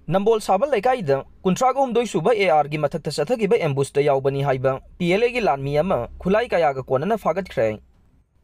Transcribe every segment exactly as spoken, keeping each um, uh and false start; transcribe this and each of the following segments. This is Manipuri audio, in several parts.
ꯅꯝꯕꯣꯜ ꯁꯥꯕꯜ ꯂꯩꯀꯥꯏꯗ ꯀꯨꯟꯊ꯭ꯔꯥꯒ ꯍꯨꯝꯗꯣꯏ ꯁꯨꯕ AR ꯒꯤ ꯃꯊꯛꯇ ꯆꯠꯊꯈꯤꯕ ambush ꯇ ꯌꯥꯎꯕꯅꯤ ꯍꯥꯏꯕ PLA ꯒꯤ ꯂꯥꯟꯃꯤ ꯑꯃ ꯈꯨꯠꯂꯥꯏ ꯀꯌꯥꯒ ꯀꯣꯟꯅꯅ ꯐꯥꯒꯠꯈ꯭ꯔꯦ꯫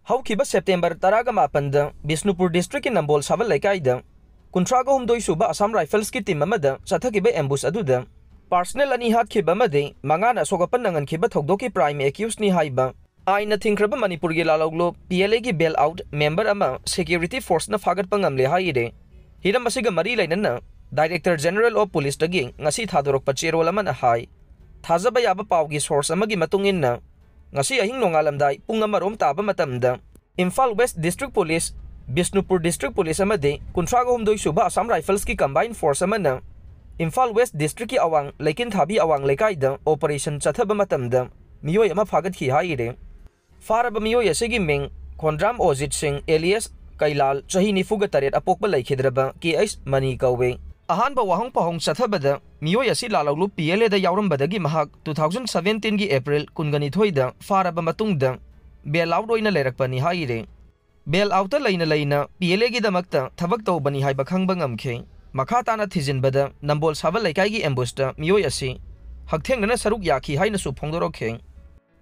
ꯍꯧꯈꯤꯕ September ꯇꯔꯥꯒ ꯃꯥꯄꯟꯗ ꯕꯤꯁꯅꯨꯄꯨꯔ district ꯀꯤ ꯅꯝꯕꯣꯜ ꯁꯥꯕꯜ ꯂꯩꯀꯥꯏꯗ ꯀꯨꯟꯊ꯭ꯔꯥꯒ ꯍꯨꯝꯗꯣꯏ ꯁꯨꯕ Assam Rifles ꯀꯤ team ꯑꯃꯗ ꯆꯠꯊꯈꯤꯕ ambush ꯑꯗꯨꯗ personal ꯑꯅꯤ ꯍꯥꯠꯈꯤꯕ ꯑꯃꯗꯤ ꯃꯉꯥꯅ ꯑꯁꯣꯛ ꯑꯄꯟ ꯅꯪꯍꯟꯈꯤꯕ ꯊꯧꯗꯣꯛꯀꯤ prime accused ꯅꯤ ꯍꯥꯏꯕ ꯑꯥꯏꯟꯅ ꯊꯤꯡꯈ꯭ꯔꯕ ꯃꯅꯤꯄꯨꯔꯒꯤ ꯂꯥꯂꯧꯂꯨꯞ PLA ꯒꯤ bail out member ꯑꯃ security force ꯅ ꯐꯥꯒꯠꯄ ꯉꯝꯂꯦ ꯍꯥꯏꯔꯦ꯫ ꯍꯤꯔꯝ ꯑꯁꯤꯒ ꯃꯔꯤ ꯂꯩꯅꯅ Director General of Police ꯇꯒꯤ ꯉꯁꯤ ꯊꯥꯗꯣꯔꯛꯄ ꯆꯦꯔꯣꯜ ꯑꯃꯅ ꯍꯥꯏ, ꯊꯥꯖꯕ ꯌꯥꯕ ꯄꯥꯎꯒꯤ source ꯑꯃꯒꯤ ꯃꯇꯨꯡ ꯏꯟꯅ, ꯉꯁꯤ ꯑꯍꯤꯡ ꯅꯣꯡꯉꯥꯜꯂꯝꯗꯥꯏ ꯄꯨꯡ ꯑꯃꯔꯣꯝ ꯇꯥꯕ ꯃꯇꯝꯗ Imphal West District Police, Bishnupur District Police ꯑꯃꯗꯤ ꯀꯨꯟꯊ꯭ꯔꯥꯒ ꯍꯨꯝꯗꯣꯏ ꯁꯨꯕ Assam Rifles ꯀꯤ combined force ꯑꯃꯅ ꯏꯝꯐꯥꯜ West District ꯀꯤ ꯑꯋꯥꯡ ꯂꯩꯀꯤꯟꯊꯥꯕꯤ ꯑꯋꯥꯡ ꯂꯩꯀꯥꯏꯗ operation ꯆꯠꯊꯕ ꯃꯇꯝꯗ ꯃꯤꯑꯣꯏ ꯑꯃ ꯐꯥꯒꯠꯈꯤ ꯍꯥꯏꯔꯤ꯫ ꯐꯥꯔꯕ ꯃꯤꯑꯣꯏ ꯑꯁꯤꯒꯤ ꯃꯤꯡ ꯈꯣꯟꯗ꯭ꯔꯥꯝ ꯑꯣꯖꯤꯠ ꯁꯤꯡ alias ꯀꯩꯂꯥꯜ, ꯆꯍꯤ ꯅꯤꯐꯨꯒ ꯇꯔꯦꯠ, ꯑꯄꯣꯛꯄ ꯂꯩꯈꯤꯗ꯭ꯔꯕ ꯀꯦ ꯑꯩꯆ ꯃꯅꯤ ꯀꯧꯏ꯫ ꯑꯍꯥꯟꯕ ꯋꯥꯍꯪ ꯄꯥꯎꯍꯪ ꯆꯠꯊꯕꯗ ꯃꯤꯑꯣꯏ ꯑꯁꯤ ꯂꯥꯂꯧꯂꯨꯞ PLA ꯗ ꯌꯥꯎꯔꯝꯕꯗꯒꯤ ꯃꯍꯥꯛ two thousand seventeen ꯒꯤ April ꯀꯨꯟꯒ ꯅꯤꯊꯣꯏꯗ ꯐꯥꯔꯕ ꯃꯇꯨꯡꯗ bail out ꯑꯣꯏꯅ ꯂꯩꯔꯛꯄꯅꯤ ꯍꯥꯏꯔꯤ꯫ Bail out ꯇ ꯂꯩꯅ ꯂꯩꯅ PLA ꯒꯤꯗꯃꯛꯇ ꯊꯕꯛ ꯇꯧꯕꯅꯤ ꯍꯥꯏꯕ ꯈꯪꯕ ꯉꯝꯈꯤ꯫ ꯃꯈꯥ ꯇꯥꯅ ꯊꯤꯖꯤꯟꯕꯗ ꯅꯝꯕꯣꯜ ꯁꯥꯕꯜ ꯂꯩꯀꯥꯏꯒꯤ ambush ꯇ ꯃꯤꯑꯣꯏ ꯑꯁꯤ ꯍꯛꯊꯦꯡꯅꯅ ꯁꯔꯨꯛ ꯌꯥꯈꯤ ꯍꯥꯏꯅꯁꯨ ꯐꯣꯡꯗꯣꯔꯛꯈꯤ꯫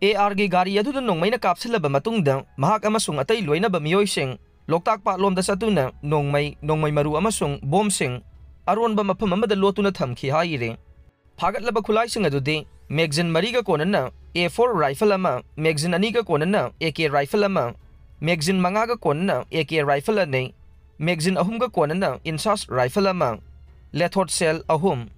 AR ꯒꯤ ꯒꯥꯔꯤ ꯑꯗꯨꯗ ꯅꯣꯡꯃꯩꯅ ꯀꯥꯞꯁꯤꯜꯂꯕ ꯃꯇꯨꯡꯗ ꯃꯍꯥꯛ ꯑꯃꯁꯨꯡ ꯑꯇꯩ ꯂꯣꯏꯅꯕ ꯃꯤꯑꯣꯏꯁꯤꯡ ꯂꯣꯛꯇꯥꯛ ꯄꯥꯠꯂꯣꯝꯗ ꯆꯠꯇꯨꯅ ꯅꯣꯡꯃꯩ, ꯅꯣꯡꯃꯩ ꯃꯔꯨ ꯑꯃꯁꯨꯡ ꯕꯣꯝꯁꯤꯡ ꯑꯔꯣꯟꯕ ꯃꯐꯝ ꯑꯃꯗ ꯂꯣꯠꯇꯨꯅ ꯊꯝꯈꯤ ꯍꯥꯏꯔꯤ꯫ ꯐꯥꯒꯠꯂꯕ ꯈꯨꯠꯂꯥꯏꯁꯤꯡ ꯑꯗꯨꯗꯤ magazine ꯃꯔꯤꯒ ꯀꯣꯟꯅꯅ A four rifle ꯑꯃ, magazine ꯑꯅꯤꯒ ꯀꯣꯟꯅꯅ AK rifle ꯑꯃ, magazine ꯃꯉꯥꯒ ꯀꯣꯟꯅꯅ AK rifle ꯑꯅꯤ, magazine ꯑꯍꯨꯝꯒ ꯀꯣꯟꯅꯅ INSAS rifle ꯑꯃ, lethal shell ꯑꯍꯨꯝ,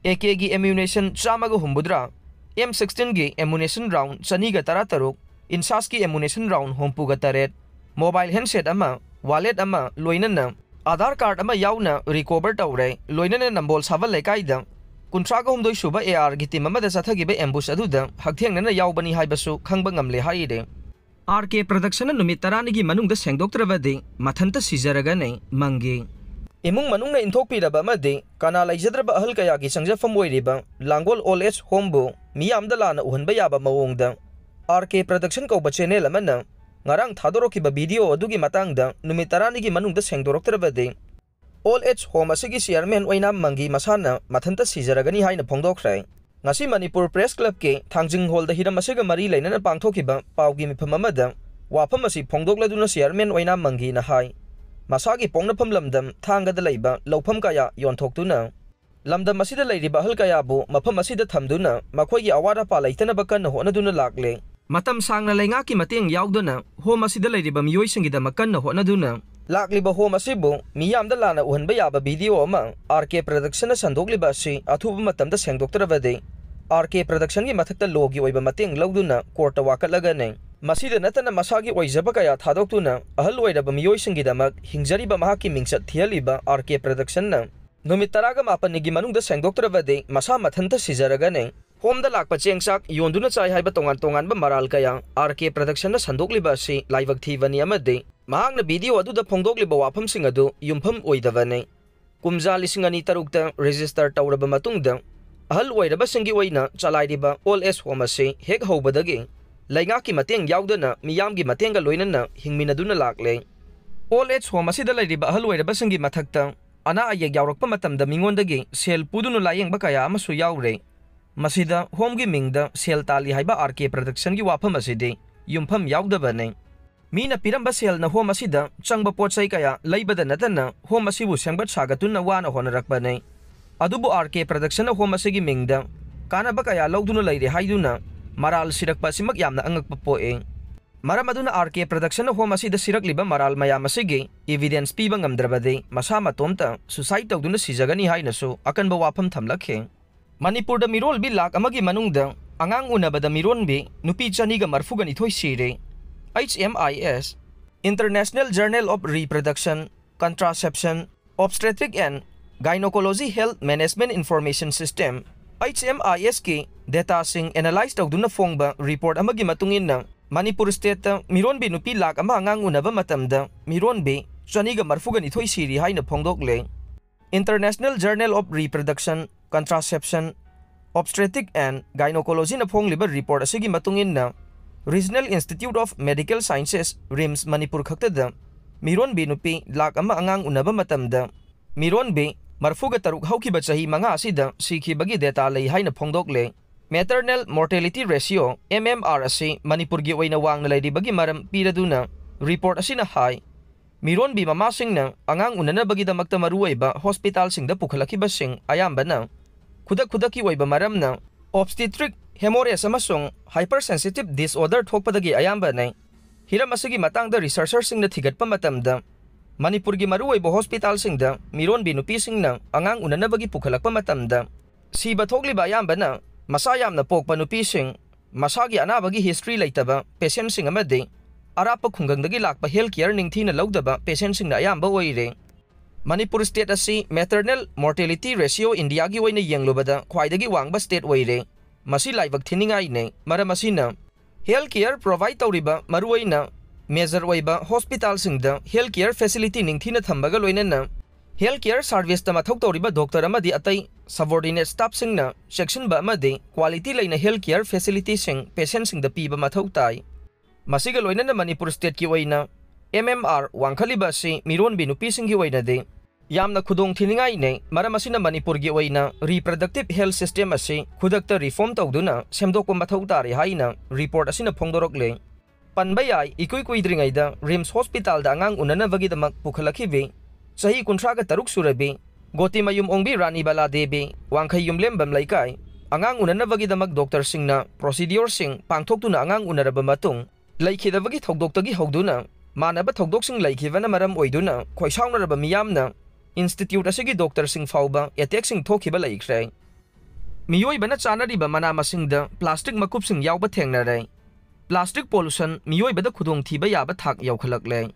AK ꯒꯤ ammunition ꯆꯥꯝꯃꯒ ꯍꯨꯝꯐꯨꯇꯔꯥ, M sixteen ꯒꯤ ammunition round ꯆꯅꯤꯒ ꯇꯔꯥꯇꯔꯨꯛ, INSAS ꯀꯤ ammunition round ꯍꯨꯝꯐꯨꯒ ꯇꯔꯦꯠ, mobile handset ꯑꯃ, wallet ꯑꯃ, ꯂꯣꯏꯅꯅ Aadhaar card ꯑꯃ ꯌꯥꯎꯅ recover ꯇꯧꯔꯦ꯫ ꯂꯣꯏꯅꯅ ꯅꯝꯕꯣꯜ ꯁꯥꯕꯜ ꯂꯩꯀꯥꯏꯗ ꯀꯨꯟꯊ꯭ꯔꯥꯒ ꯍꯨꯝꯗꯣꯏ ꯁꯨꯕ AR ꯒꯤ team ꯑꯃꯗ ꯆꯠꯊꯈꯤꯕ ambush ꯑꯗꯨꯗ ꯍꯛꯊꯦꯡꯅꯅ ꯌꯥꯎꯕꯅꯤ ꯍꯥꯏꯕꯁꯨ ꯈꯪꯕ ꯉꯝꯂꯦ ꯍꯥꯏꯔꯤ꯫ RK Production ꯅ ꯅꯨꯃꯤꯠ ꯇꯔꯥꯅꯤꯒꯤ ꯃꯅꯨꯡꯗ ꯁꯦꯡꯗꯣꯛꯇ꯭ꯔꯕꯗꯤ ꯃꯊꯟꯇ ꯁꯤꯖꯔꯒꯅꯤ ꯃꯪꯒꯤ꯫ ꯏꯃꯨꯡ ꯃꯅꯨꯡꯅ ꯏꯟꯊꯣꯛꯄꯤꯔꯕ ꯑꯃꯗꯤ ꯀꯅꯥ ꯂꯩꯖꯗ꯭ꯔꯕ ꯑꯍꯜ ꯀꯌꯥꯒꯤ ꯆꯪꯖꯐꯝ ꯑꯣꯏꯔꯤꯕ ꯂꯥꯡꯒꯣꯜ old age home ꯕꯨ ꯃꯤꯌꯥꯝꯗ ꯂꯥꯟꯅ ꯎꯍꯟꯕ ꯌꯥꯕ ꯃꯑꯣꯡꯗ RK Production ꯀꯧꯕ channel ꯑꯃꯅ ꯉꯔꯥꯡ ꯊꯥꯗꯣꯔꯛꯈꯤꯕ video ꯑꯗꯨꯒꯤ ꯃꯇꯥꯡꯗ ꯅꯨꯃꯤꯠ ꯇꯔꯥꯅꯤꯒꯤ ꯃꯅꯨꯡꯗ ꯁꯦꯡꯗꯣꯔꯛꯇ꯭ꯔꯕꯗꯤ Old Age Home ꯑꯁꯤꯒꯤ chairman ꯑꯣꯏꯅꯥꯝ ꯃꯪꯒꯤ ꯃꯁꯥꯅ ꯃꯊꯟꯇ ꯁꯤꯖꯔꯒꯅꯤ ꯍꯥꯏꯅ ꯐꯣꯡꯗꯣꯛꯈ꯭ꯔꯦ꯫ ꯉꯁꯤ ꯃꯅꯤꯄꯨꯔ Press Clubꯀꯤ ꯊꯥꯡꯖꯤꯡ ꯍꯣꯜꯗ ꯍꯤꯔꯝ ꯑꯁꯤꯒ ꯃꯔꯤ ꯂꯩꯅꯅ ꯄꯥꯡꯊꯣꯛꯈꯤꯕ ꯄꯥꯎꯒꯤ ꯃꯤꯐꯝ ꯑꯃꯗ ꯋꯥꯐꯝ ꯑꯁꯤ ꯐꯣꯡꯗꯣꯛꯂꯗꯨꯅ chairman ꯑꯣꯏꯅꯥꯝ ꯃꯪꯒꯤꯅ ꯍꯥꯏ, ꯃꯁꯥꯒꯤ ꯄꯣꯛꯅꯐꯝ ꯂꯝꯗꯝ ꯊꯥꯡꯒꯗ ꯂꯩꯕ ꯂꯧꯐꯝ ꯀꯌꯥ ꯌꯣꯟꯊꯣꯛꯇꯨꯅ ꯂꯝꯗꯝ ꯑꯁꯤꯗ ꯂꯩꯔꯤꯕ ꯑꯍꯜ ꯀꯌꯥꯕꯨ ꯃꯐꯝ ꯑꯁꯤꯗ ꯊꯝꯗꯨꯅ ꯃꯈꯣꯏꯒꯤ ꯑꯋꯥꯠ ꯑꯄꯥ ꯂꯩꯇꯅꯕ ꯀꯟꯅ ꯍꯣꯠꯅꯗꯨꯅ ꯂꯥꯛꯂꯦ꯫ ꯃꯇꯝ ꯁꯥꯡꯅ ꯂꯩꯉꯥꯛꯀꯤ ꯃꯇꯦꯡ ꯌꯥꯎꯗꯅ home ꯑꯁꯤꯗ ꯂꯩꯔꯤꯕ ꯃꯤꯑꯣꯏꯁꯤꯡꯒꯤꯗꯃꯛ ꯀꯟꯅ ꯍꯣꯠꯅꯗꯨꯅ ꯂꯥꯛꯂꯤꯕ home ꯑꯁꯤꯕꯨ ꯃꯤꯌꯥꯝꯗ ꯂꯥꯟꯅ ꯎꯍꯟꯕ ꯌꯥꯕ video ꯑꯃ R K Productionꯅ ꯁꯟꯗꯣꯛꯂꯤꯕ ꯑꯁꯤ ꯑꯊꯨꯕ ꯃꯇꯝꯗ ꯁꯦꯡꯗꯣꯛꯇ꯭ꯔꯕꯗꯤ R K Productionꯒꯤ ꯃꯊꯛꯇ lawꯒꯤ ꯑꯣꯏꯕ ꯃꯇꯦꯡ ꯂꯧꯗꯨꯅ courtꯇ ꯋꯥꯀꯠꯂꯒꯅꯤ꯫ ꯃꯁꯤꯗ ꯅꯠꯇꯅ ꯃꯁꯥꯒꯤ ꯑꯣꯏꯖꯕ ꯀꯌꯥ ꯊꯥꯗꯣꯛꯇꯨꯅ ꯑꯍꯜ ꯑꯣꯏꯔꯕ ꯃꯤꯑꯣꯏꯁꯤꯡꯒꯤꯗꯃꯛ ꯍꯤꯡꯖꯔꯤꯕ ꯃꯍꯥꯛꯀꯤ ꯃꯤꯡꯆꯠ ꯊꯤꯍꯜꯂꯤꯕ R K Productionꯅ ꯅꯨꯃꯤꯠ ꯇꯔꯥꯒ ꯃꯥꯄꯟꯅꯤꯒꯤ ꯃꯅꯨꯡꯗ ꯁꯦꯡꯗꯣꯛꯇ꯭ꯔꯕꯗꯤ ꯃꯁꯥ ꯃꯊꯟꯇ ꯁꯤꯖꯔꯒꯅꯤ꯫ Homeꯗ ꯂꯥꯛꯄ ꯆꯦꯡ ꯆꯥꯛ ꯌꯣꯟꯗꯨꯅ ꯆꯥꯏ ꯍꯥꯏꯕ ꯇꯣꯉꯥꯟ ꯇꯣꯉꯥꯟꯕ ꯃꯔꯥꯜ ꯀꯌꯥ R K Productionꯅ ꯁꯟꯗꯣꯛꯂꯤꯕ ꯑꯁꯤ ꯂꯥꯏꯕꯛ ꯊꯤꯕꯅꯤ ꯑꯃꯗꯤ ꯃꯍꯥꯛꯅ video ꯑꯗꯨꯗ ꯐꯣꯡꯗꯣꯛꯂꯤꯕ ꯋꯥꯐꯝꯁꯤꯡ ꯑꯗꯨ ꯌꯨꯝꯐꯝ ꯑꯣꯏꯗꯕꯅꯤ꯫ ꯀꯨꯝꯖꯥ ꯂꯤꯁꯤꯡ ꯑꯅꯤ ꯇꯔꯨꯛꯇ register ꯇꯧꯔꯕ ꯃꯇꯨꯡꯗ ꯑꯍꯜ ꯑꯣꯏꯔꯕꯁꯤꯡꯒꯤ ꯑꯣꯏꯅ ꯆꯂꯥꯏꯔꯤꯕ Old Age Home ꯑꯁꯤ ꯍꯦꯛ ꯍꯧꯕꯗꯒꯤ ꯂꯩꯉꯥꯛꯀꯤ ꯃꯇꯦꯡ ꯌꯥꯎꯗꯅ ꯃꯤꯌꯥꯝꯒꯤ ꯃꯇꯦꯡꯒ ꯂꯣꯏꯅꯅ ꯍꯤꯡꯃꯤꯟꯅꯗꯨꯅ ꯂꯥꯛꯂꯦ꯫ Old Age Home ꯑꯁꯤꯗ ꯂꯩꯔꯤꯕ ꯑꯍꯜ ꯑꯣꯏꯔꯕꯁꯤꯡꯒꯤ ꯃꯊꯛꯇ ꯑꯅꯥ ꯑꯌꯦꯛ ꯌꯥꯎꯔꯛꯄ ꯃꯇꯝꯗ ꯃꯤꯉꯣꯟꯗꯒꯤ ꯁꯦꯜ ꯄꯨꯗꯨꯅ ꯂꯥꯌꯦꯡꯕ ꯀꯌꯥ ꯑꯃꯁꯨ ꯌꯥꯎꯔꯦ꯫ ꯃꯁꯤꯗ homeꯒꯤ ꯃꯤꯡꯗ ꯁꯦꯜ ꯇꯥꯜꯂꯤ ꯍꯥꯏꯕ R K Productionꯒꯤ ꯋꯥꯐꯝ ꯑꯁꯤꯗꯤ ꯌꯨꯝꯐꯝ ꯌꯥꯎꯗꯕꯅꯤ꯫ ꯃꯤꯅ ꯄꯤꯔꯝꯕ ꯁꯦꯜꯅ home ꯑꯁꯤꯗ ꯆꯪꯕ ꯄꯣꯠ ꯆꯩ ꯀꯌꯥ ꯂꯩꯕꯗ ꯅꯠꯇꯅ home ꯑꯁꯤꯕꯨ ꯁꯦꯝꯒꯠ ꯁꯥꯒꯠꯇꯨꯅ ꯋꯥꯅ ꯍꯣꯠꯅꯔꯛꯄꯅꯤ꯫ ꯑꯗꯨꯕꯨ R K Productionꯅ home ꯑꯁꯤꯒꯤ ꯃꯤꯡꯗ ꯀꯥꯟꯅꯕ ꯀꯌꯥ ꯂꯧꯗꯨꯅ ꯂꯩꯔꯦ ꯍꯥꯏꯗꯨꯅ ꯃꯔꯥꯜ ꯁꯤꯔꯛꯄ ꯑꯁꯤꯃꯛ ꯌꯥꯝꯅ ꯑꯉꯛꯄ ꯄꯣꯛꯏ꯫ ꯃꯔꯝ ꯑꯗꯨꯅ R K Productionꯅ home ꯑꯁꯤꯗ ꯁꯤꯔꯛꯂꯤꯕ ꯃꯔꯥꯜ ꯃꯌꯥꯝ ꯑꯁꯤꯒꯤ evidence ꯄꯤꯕ ꯉꯝꯗ꯭ꯔꯕꯗꯤ ꯃꯁꯥ ꯃꯇꯣꯝꯇ suicide ꯇꯧꯗꯨꯅ ꯁꯤꯖꯒꯅꯤ ꯍꯥꯏꯅꯁꯨ ꯑꯀꯟꯕ ꯋꯥꯐꯝ ꯊꯝꯂꯛꯈꯤ꯫ ꯃꯅꯤꯄꯨꯔꯗ ꯃꯤꯔꯣꯜꯕꯤ ꯂꯥꯈ ꯑꯃꯒꯤ ꯃꯅꯨꯡꯗ ꯑꯉꯥꯡ ꯎꯅꯕꯗ ꯃꯤꯔꯣꯟꯕꯤ ꯅꯨꯄꯤ ꯆꯅꯤꯒ ꯃꯔꯐꯨꯒ ꯅꯤꯊꯣꯏ ꯁꯤꯔꯦ꯫ H M I S, International Journal of Reproduction, Contraception, Obstetric and Gynecology Health Management Information System, H M I Sꯀꯤ dataꯁꯤꯡ analyse ꯇꯧꯗꯨꯅ ꯐꯣꯡꯕ report ꯑꯃꯒꯤ ꯃꯇꯨꯡ ꯏꯟꯅ, ꯃꯅꯤꯄꯨꯔ stateꯇ ꯃꯤꯔꯣꯟꯕꯤ ꯅꯨꯄꯤ ꯂꯥꯈ ꯑꯃ ꯑꯉꯥꯡ ꯎꯅꯕ ꯃꯇꯝꯗ ꯃꯤꯔꯣꯟꯕꯤ ꯆꯅꯤꯒ ꯃꯔꯐꯨꯒ ꯅꯤꯊꯣꯏ ꯁꯤꯔꯤ ꯍꯥꯏꯅ ꯐꯣꯡꯗꯣꯛꯂꯦ꯫ International Journal of Reproduction, Contraception, Obstetric and Gynecologyꯅ ꯐꯣꯡꯂꯤꯕ report ꯑꯁꯤꯒꯤ ꯃꯇꯨꯡ ꯏꯟꯅ, Regional Institute of Medical Sciences, RIMS, Manipur ꯈꯛꯇꯗ ꯃꯤꯔꯣꯟꯕꯤ ꯅꯨꯄꯤ ꯂꯥꯈ ꯑꯃ ꯑꯉꯥꯡ ꯎꯅꯕ ꯃꯇꯝꯗ ꯃꯤꯔꯣꯟꯕꯤ ꯃꯔꯤꯐꯨꯒ ꯇꯔꯨꯛ ꯍꯧꯈꯤꯕ ꯆꯍꯤ ꯃꯉꯥ ꯑꯁꯤꯗ ꯁꯤꯈꯤꯕꯒꯤ data ꯂꯩ ꯍꯥꯏꯅ ꯐꯣꯡꯗꯣꯛꯂꯦ꯫ Maternal mortality ratio, M M R, ꯑꯁꯤ ꯃꯅꯤꯄꯨꯔꯒꯤ ꯑꯣꯏꯅ ꯋꯥꯡꯅ ꯂꯩꯔꯤꯕꯒꯤ ꯃꯔꯝ ꯄꯤꯔꯗꯨꯅ report ꯑꯁꯤꯅ ꯍꯥꯏ, ꯃꯤꯔꯣꯟꯕꯤ ꯃꯃꯥꯁꯤꯡꯅ ꯑꯉꯥꯡ ꯎꯅꯅꯕꯒꯤꯗꯃꯛꯇ ꯃꯔꯨꯑꯣꯏꯕ hospitalꯁꯤꯡꯗ ꯄꯨꯈꯠꯂꯛꯈꯤꯕꯁꯤꯡ ꯑꯌꯥꯝꯕꯅ ꯈꯨꯗꯛ ꯈꯨꯗꯛꯀꯤ ꯑꯣꯏꯕ ꯃꯔꯝꯅ obstetric hemorrhage ꯑꯃꯁꯨꯡ hypersensitive disorder ꯊꯣꯛꯄꯗꯒꯤ ꯑꯌꯥꯝꯕꯅꯤ꯫ ꯍꯤꯔꯝ ꯑꯁꯤꯒꯤ ꯃꯇꯥꯡꯗ researcherꯁꯤꯡꯅ ꯊꯤꯒꯠꯄ ꯃꯇꯝꯗ, ꯃꯅꯤꯄꯨꯔꯒꯤ ꯃꯔꯨꯑꯣꯏꯕ hospitalꯁꯤꯡꯗ ꯃꯤꯔꯣꯟꯕꯤ ꯅꯨꯄꯤꯁꯤꯡꯅ ꯑꯉꯥꯡ ꯎꯅꯅꯕꯒꯤ ꯄꯨꯈꯠꯂꯛꯄ ꯃꯇꯝꯗ, ꯁꯤꯕ ꯊꯣꯛꯂꯤꯕ ꯑꯌꯥꯝꯕꯅ ꯃꯁꯥ ꯌꯥꯝꯅ ꯄꯣꯛꯄ ꯅꯨꯄꯤꯁꯤꯡ, ꯃꯁꯥꯒꯤ ꯑꯅꯥꯕꯒꯤ history ꯂꯩꯇꯕ patientꯁꯤꯡ ꯑꯃꯗꯤ ꯑꯔꯥꯞꯄ ꯈꯨꯡꯒꯪꯗꯒꯤ ꯂꯥꯛꯄ health care ꯅꯤꯡꯊꯤꯅ ꯂꯧꯗꯕ patientꯁꯤꯡꯅ ꯑꯌꯥꯝꯕ ꯑꯣꯏꯔꯦ꯫ ꯃꯅꯤꯄꯨꯔ state ꯑꯁꯤ maternal mortality ratio Indiaꯒꯤ ꯑꯣꯏꯅ ꯌꯦꯡꯂꯨꯕꯗ ꯈ꯭ꯋꯥꯏꯗꯒꯤ ꯋꯥꯡꯕ state ꯑꯣꯏꯔꯦ꯫ ꯃꯁꯤ ꯂꯥꯏꯕꯛ ꯊꯤꯅꯤꯡꯉꯥꯏꯅꯦ꯫ ꯃꯔꯝ ꯑꯁꯤꯅ health care provide ꯇꯧꯔꯤꯕ ꯃꯔꯨꯑꯣꯏꯅ major ꯑꯣꯏꯕ hospitalꯁꯤꯡꯗ health care facility ꯅꯤꯡꯊꯤꯅ ꯊꯝꯕꯒ ꯂꯣꯏꯅꯅ health care serviceꯇ ꯃꯊꯧ ꯇꯧꯔꯤꯕ doctor ꯑꯃꯗꯤ ꯑꯇꯩ subordinate staffꯁꯤꯡꯅ ꯆꯦꯛꯁꯤꯟꯕ ꯑꯃꯗꯤ quality ꯂꯩꯅ health care facilityꯁꯤꯡ patientꯁꯤꯡꯗ ꯄꯤꯕ ꯃꯊꯧ ꯇꯥꯏ꯫ ꯃꯁꯤꯒ ꯂꯣꯏꯅꯅ ꯃꯅꯤꯄꯨꯔ stateꯀꯤ ꯑꯣꯏꯅ M M R ꯋꯥꯡꯈꯠꯂꯤꯕ ꯑꯁꯤ ꯃꯤꯔꯣꯟꯕꯤ ꯅꯨꯄꯤꯁꯤꯡꯒꯤ ꯑꯣꯏꯅꯗꯤ ꯌꯥꯝꯅ ꯈꯨꯗꯣꯡ ꯊꯤꯅꯤꯡꯉꯥꯏꯅꯦ꯫ ꯃꯔꯝ ꯑꯁꯤꯅ ꯃꯅꯤꯄꯨꯔꯒꯤ ꯑꯣꯏꯅ reproductive health system ꯑꯁꯤ ꯈꯨꯗꯛꯇ reform ꯇꯧꯗꯨꯅ ꯁꯦꯝꯗꯣꯛꯄ ꯃꯊꯧ ꯇꯥꯔꯦ ꯍꯥꯏꯅ report ꯑꯁꯤꯅ ꯐꯣꯡꯗꯣꯔꯛꯂꯦ꯫ ꯄꯟꯕ ꯌꯥꯏ, ꯏꯀꯨꯏ ꯀꯨꯏꯗ꯭ꯔꯤꯉꯩꯗ RIMS hospitalꯗ ꯑꯉꯥꯡ ꯎꯅꯅꯕꯒꯤꯗꯃꯛ ꯄꯨꯈꯠꯂꯛꯈꯤꯕꯤ ꯆꯍꯤ ꯀꯨꯟꯊ꯭ꯔꯥꯒ ꯇꯔꯨꯛ ꯁꯨꯔꯕꯤ ꯒꯣꯇꯤꯃꯌꯨꯝ ꯑꯣꯡꯕꯤ ꯔꯥꯅꯤ ꯕꯂꯥ ꯗꯦꯕꯤ, ꯋꯥꯡꯈꯩ ꯌꯨꯝꯂꯦꯝꯕꯝ ꯂꯩꯀꯥꯏ, ꯑꯉꯥꯡ ꯎꯅꯅꯕꯒꯤꯗꯃꯛ doctorꯁꯤꯡꯅ procedureꯁꯤꯡ ꯄꯥꯡꯊꯣꯛꯇꯨꯅ ꯑꯉꯥꯡ ꯎꯅꯔꯕ ꯃꯇꯨꯡ, ꯂꯩꯈꯤꯗꯕꯒꯤ ꯊꯧꯗꯣꯛꯇꯒꯤ ꯍꯧꯗꯨꯅ ꯃꯥꯟꯅꯕ ꯊꯧꯗꯣꯛꯁꯤꯡ ꯂꯩꯈꯤꯕꯅ ꯃꯔꯝ ꯑꯣꯏꯗꯨꯅ ꯈꯣꯏꯁꯥꯎꯅꯔꯕ ꯃꯤꯌꯥꯝꯅ institute ꯑꯁꯤꯒꯤ doctorꯁꯤꯡ ꯐꯥꯎꯕ attackꯁꯤꯡ ꯊꯣꯛꯈꯤꯕ ꯂꯩꯈ꯭ꯔꯦ꯫ ꯃꯤꯑꯣꯏꯕꯅ ꯆꯥꯅꯔꯤꯕ ꯃꯅꯥ ꯃꯁꯤꯡꯗ plastic ꯃꯀꯨꯞꯁꯤꯡ ꯌꯥꯎꯕ ꯊꯦꯡꯅꯔꯦ꯫ Plastic pollution ꯃꯤꯑꯣꯏꯕꯗ ꯈꯨꯗꯣꯡꯊꯤꯕ ꯌꯥꯕ ꯊꯥꯛ ꯌꯧꯈꯠꯂꯛꯂꯦ꯫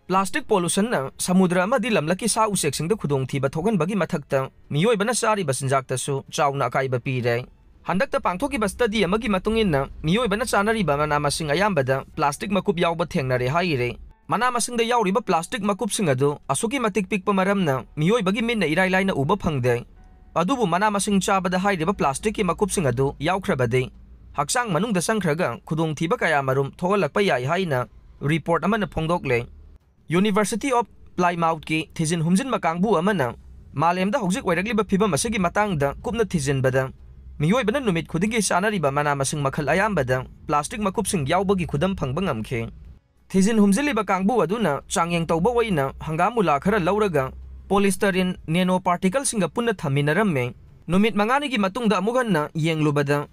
Plastic pollutionꯅ ꯁꯃꯨꯗ꯭ꯔ ꯑꯃꯗꯤ ꯂꯝꯂꯛꯀꯤ ꯁꯥ ꯎꯆꯦꯛꯁꯤꯡꯗ ꯈꯨꯗꯣꯡꯊꯤꯕ ꯊꯣꯛꯍꯟꯕꯒꯤ ꯃꯊꯛꯇ ꯃꯤꯑꯣꯏꯕꯅ ꯆꯥꯔꯤꯕ ꯆꯤꯟꯖꯥꯛꯇꯁꯨ ꯆꯥꯎꯅ ꯑꯀꯥꯏꯕ ꯄꯤꯔꯦ꯫ ꯍꯟꯗꯛꯇ ꯄꯥꯡꯊꯣꯛꯈꯤꯕ study ꯑꯃꯒꯤ ꯃꯇꯨꯡ ꯏꯟꯅ ꯃꯤꯑꯣꯏꯕꯅ ꯆꯥꯅꯔꯤꯕ ꯃꯅꯥ ꯃꯁꯤꯡ ꯑꯌꯥꯝꯕꯗ plastic ꯃꯀꯨꯞ ꯌꯥꯎꯕ ꯊꯦꯡꯅꯔꯦ ꯍꯥꯏꯔꯤ꯫ ꯃꯅꯥ ꯃꯁꯤꯡꯗ ꯌꯥꯎꯔꯤꯕ plastic ꯃꯀꯨꯞꯁꯤꯡ ꯑꯗꯨ ꯑꯁꯨꯛꯀꯤ ꯃꯇꯤꯛ ꯄꯤꯛꯄ ꯃꯔꯝꯅ ꯃꯤꯑꯣꯏꯕꯒꯤ ꯃꯤꯠꯅ ꯏꯔꯥꯏ ꯂꯥꯏꯅ ꯎꯕ ꯐꯪꯗꯦ꯫ ꯑꯗꯨꯕꯨ ꯃꯅꯥ ꯃꯁꯤꯡ ꯆꯥꯕꯗ ꯍꯥꯏꯔꯤꯕ plasticꯀꯤ ꯃꯀꯨꯞꯁꯤꯡ ꯑꯗꯨ ꯌꯥꯎꯈ꯭ꯔꯕꯗꯤ ꯍꯛꯆꯥꯡ ꯃꯅꯨꯡꯗ ꯆꯪꯈ꯭ꯔꯒ ꯈꯨꯗꯣꯡꯊꯤꯕ ꯀꯌꯥꯃꯔꯨꯝ ꯊꯣꯛꯍꯜꯂꯛꯄ ꯌꯥꯏ ꯍꯥꯏꯅ report ꯑꯃꯅ ꯐꯣꯡꯗꯣꯛꯂꯦ꯫ University of ꯄ꯭ꯂꯥꯏꯃꯥꯎꯠꯀꯤ ꯊꯤꯖꯤꯟ ꯍꯨꯝꯖꯤꯟꯕ ꯀꯥꯡꯕꯨ ꯑꯃꯅ ꯃꯥꯂꯦꯝꯗ ꯍꯧꯖꯤꯛ ꯑꯣꯏꯔꯛꯂꯤꯕ ꯐꯤꯕꯝ ꯑꯁꯤꯒꯤ ꯃꯇꯥꯡꯗ ꯀꯨꯞꯅ ꯊꯤꯖꯤꯟꯕꯗ, ꯃꯤꯑꯣꯏꯕꯅ ꯅꯨꯃꯤꯠ ꯈꯨꯗꯤꯡꯒꯤ ꯆꯥꯅꯔꯤꯕ ꯃꯅꯥ ꯃꯁꯤꯡ ꯃꯈꯜ ꯑꯌꯥꯝꯕꯗ ꯄ꯭ꯂꯥꯁꯇꯤꯛ ꯃꯀꯨꯞꯁꯤꯡ ꯌꯥꯎꯕꯒꯤ ꯈꯨꯗꯝ ꯐꯪꯕ ꯉꯝꯈꯤ꯫ ꯊꯤꯖꯤꯟ ꯍꯨꯝꯖꯤꯜꯂꯤꯕ ꯀꯥꯡꯕꯨ ꯑꯗꯨꯅ ꯆꯥꯡꯌꯦꯡ ꯇꯧꯕ ꯑꯣꯏꯅ ꯍꯪꯒꯥꯝ ꯃꯨꯂꯥ ꯈꯔ ꯂꯧꯔꯒ polysterene nanoparticleꯁꯤꯡꯒ ꯄꯨꯟꯅ ꯊꯝꯃꯤꯟꯅꯔꯝꯃꯤ꯫ ꯅꯨꯃꯤꯠ ꯃꯉꯥꯅꯤꯒꯤ ꯃꯇꯨꯡꯗ ꯑꯃꯨꯛ ꯍꯟꯅ ꯌꯦꯡꯂꯨꯕꯗ,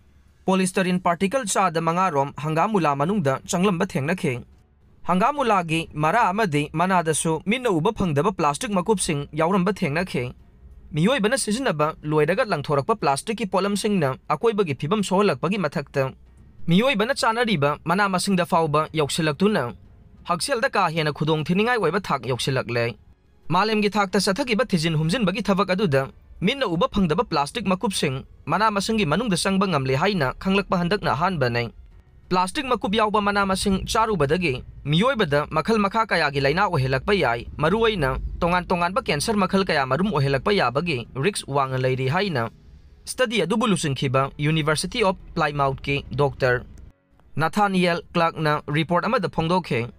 polysterene particle ꯆꯥꯗ ꯃꯉꯥ ꯔꯣꯝ ꯍꯪꯒꯥꯝ ꯃꯨꯂꯥ ꯃꯅꯨꯡꯗ ꯆꯪꯂꯝꯕ ꯊꯦꯡꯅꯈꯤ꯫ ꯍꯪꯒꯥꯝ ꯃꯨꯂꯥꯒꯤ ꯃꯔꯥ ꯑꯃꯗꯤ ꯃꯅꯥꯗꯁꯨ ꯃꯤꯠꯅ ꯎꯕ ꯐꯪꯗꯕ ꯄ꯭ꯂꯥꯁꯇꯤꯛ ꯃꯀꯨꯞꯁꯤꯡ ꯌꯥꯎꯔꯝꯕ ꯊꯦꯡꯅꯈꯤ꯫ ꯃꯤꯑꯣꯏꯕꯅ ꯁꯤꯖꯤꯟꯅꯕ ꯂꯣꯏꯔꯒ ꯂꯪꯊꯣꯔꯛꯄ ꯄ꯭ꯂꯥꯁꯇꯤꯛꯀꯤ ꯄꯣꯠꯂꯝꯁꯤꯡꯅ ꯑꯀꯣꯏꯕꯒꯤ ꯐꯤꯕꯝ ꯁꯣꯛꯍꯜꯂꯛꯄꯒꯤ ꯃꯊꯛꯇ, ꯃꯤꯑꯣꯏꯕꯅ ꯆꯥꯅꯔꯤꯕ ꯃꯅꯥ ꯃꯁꯤꯡꯗ ꯐꯥꯎꯕ ꯌꯧꯁꯤꯜꯂꯛꯇꯨꯅ, ꯍꯛꯁꯦꯜꯗ ꯀꯥ ꯍꯦꯟꯅ ꯈꯨꯗꯣꯡ ꯊꯤꯅꯤꯡꯉꯥꯏ ꯑꯣꯏꯕ ꯊꯥꯛ ꯌꯧꯁꯤꯜꯂꯛꯂꯦ꯫ ꯃꯥꯂꯦꯝꯒꯤ ꯊꯥꯛꯇ ꯆꯠꯊꯈꯤꯕ ꯊꯤꯖꯤꯟ ꯍꯨꯝꯖꯤꯟꯕꯒꯤ ꯊꯕꯛ ꯑꯗꯨꯗ ꯃꯤꯠꯅ ꯎꯕ ꯐꯪꯗꯕ ꯄ꯭ꯂꯥꯁꯇꯤꯛ ꯃꯀꯨꯞꯁꯤꯡ ꯃꯅꯥ ꯃꯁꯤꯡꯒꯤ ꯃꯅꯨꯡꯗ ꯆꯪꯕ ꯉꯝꯂꯦ ꯍꯥꯏꯅ ꯈꯪꯂꯛꯄ ꯍꯟꯗꯛꯅ ꯑꯍꯥꯟꯕꯅꯤ꯫ ꯄ꯭ꯂꯥꯁꯇꯤꯛ ꯃꯀꯨꯞ ꯌꯥꯎꯕ ꯃꯅꯥ ꯃꯁꯤꯡ ꯆꯥꯔꯨꯕꯗꯒꯤ ꯃꯤꯑꯣꯏꯕꯗ ꯃꯈꯜ ꯃꯈꯥ ꯀꯌꯥꯒꯤ ꯂꯥꯏꯅꯥ ꯑꯣꯏꯍꯜꯂꯛꯄ ꯌꯥꯏ, ꯃꯔꯨꯑꯣꯏꯅ ꯇꯣꯉꯥꯟ ꯇꯣꯉꯥꯟꯕ cancer ꯃꯈꯜ ꯀꯌꯥ ꯃꯔꯨꯝ ꯑꯣꯏꯍꯜꯂꯛꯄ ꯌꯥꯕꯒꯤ risk ꯋꯥꯡꯅ ꯂꯩꯔꯤ ꯍꯥꯏꯅ study ꯑꯗꯨꯕꯨ ꯂꯨꯆꯤꯡꯈꯤꯕ University of Plymouthꯀꯤ Doctor Nathaniel Clarkꯅ report ꯑꯃꯗ ꯐꯣꯡꯗꯣꯛꯈꯤ꯫